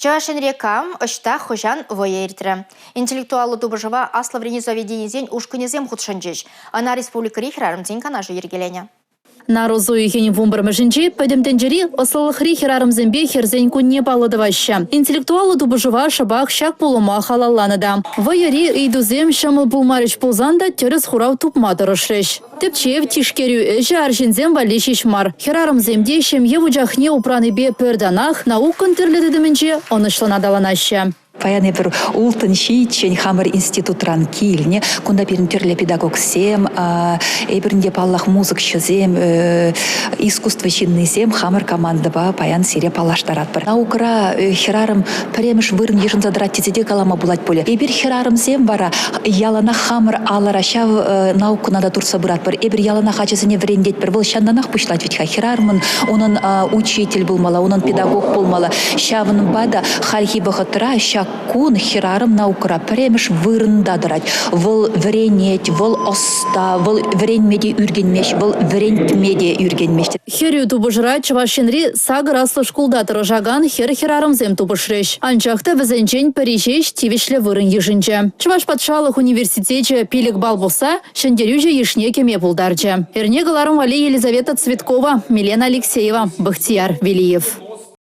Чӑваш Енре кам, ӑҫта, хӑҫан вӑйӑ иртрӗ. Интеллектуаллӑ тупӑшӑва аслӑ вӗренӳ заведенийӗсен ушкӑнӗсем хутшӑнчӗҫ. Ӑна республикӑри хӗрарӑмсен канашӗ йӗркеленӗ. Нарӑс уйӑхӗн 11-мӗшӗнче Пӗтӗм тӗнчери ӑслӑлӑхри хӗрарӑмсемпе хӗрсен кунне паллӑ тӑваҫҫӗ. Интеллектуаллӑ тупӑшӑва шӑпах ҫак пулӑма халалланӑ та. Вӑйӑри ыйтусем ҫӑмӑл пулмарӗҫ пулсан та тӗрӗс хурав тупма тӑрӑшрӗҫ. Тӗпчев, тишкерӳ ӗҫӗ арҫынсем валли ҫеҫ мар. Хӗрарӑмсем те ҫемье вучахне упранипе пӗр танах наукӑн тӗрлӗ тытӑмӗнче ӑнӑҫлӑн аталанаҫҫӗ. Паян эпир улттӑн ҫиччӗн хамӑр институтран килнӗ. Кунта пирӗн тӗрлӗ педагогсем, эпир ӗнтӗ, паллах, музыкҫӑсем, искусство ҫыннисем хамӑр командӑпа паян сире паллаштаратпӑр. Наукӑра хӗрарӑм пӗрремӗш вырӑн йышӑнса тӑрать тесе те калама пулать пулӗ. Эпир хӗрарӑмсем вара яланах хамӑр алӑра ҫав наукӑна та туртса пыратпӑр. Эпир яланах ачасене вӗрентетпӗр. Вӑл ҫантанах пуҫлать вӗт-ха. Хӗрарӑмӑн унӑн учитель пулмалла, унӑн педагог пулмалла. Ҫавӑнпа та хальхи вӑхӑтра ҫак кун хӗрарӑм наукӑра пӗрремӗш вырӑнта тӑрать. Вӑл вӗренет, вӑл ӑста, вӑл вӗренме те ӳркенмест, вӑл вӗрентме те ӳркенмест. Хӗрӳ тупӑшра Чӑваш Енри сакӑр аслӑ шкулта тӑрӑшакан хӗр-хӗрарӑмсем тупӑшрӗҫ. Анчах та вӗсенчен пӗри ҫеҫ тивӗҫлӗ вырӑн йышӑнчӗ. Чӑваш патшалӑх университечӗ 5 балл пухса ҫӗнтерӳҫӗ йышне кӗме пултарчӗ. Эрне кӑларӑм валли Елизавета Цветкова, Милена Алексеева, Бахтияр Велиев.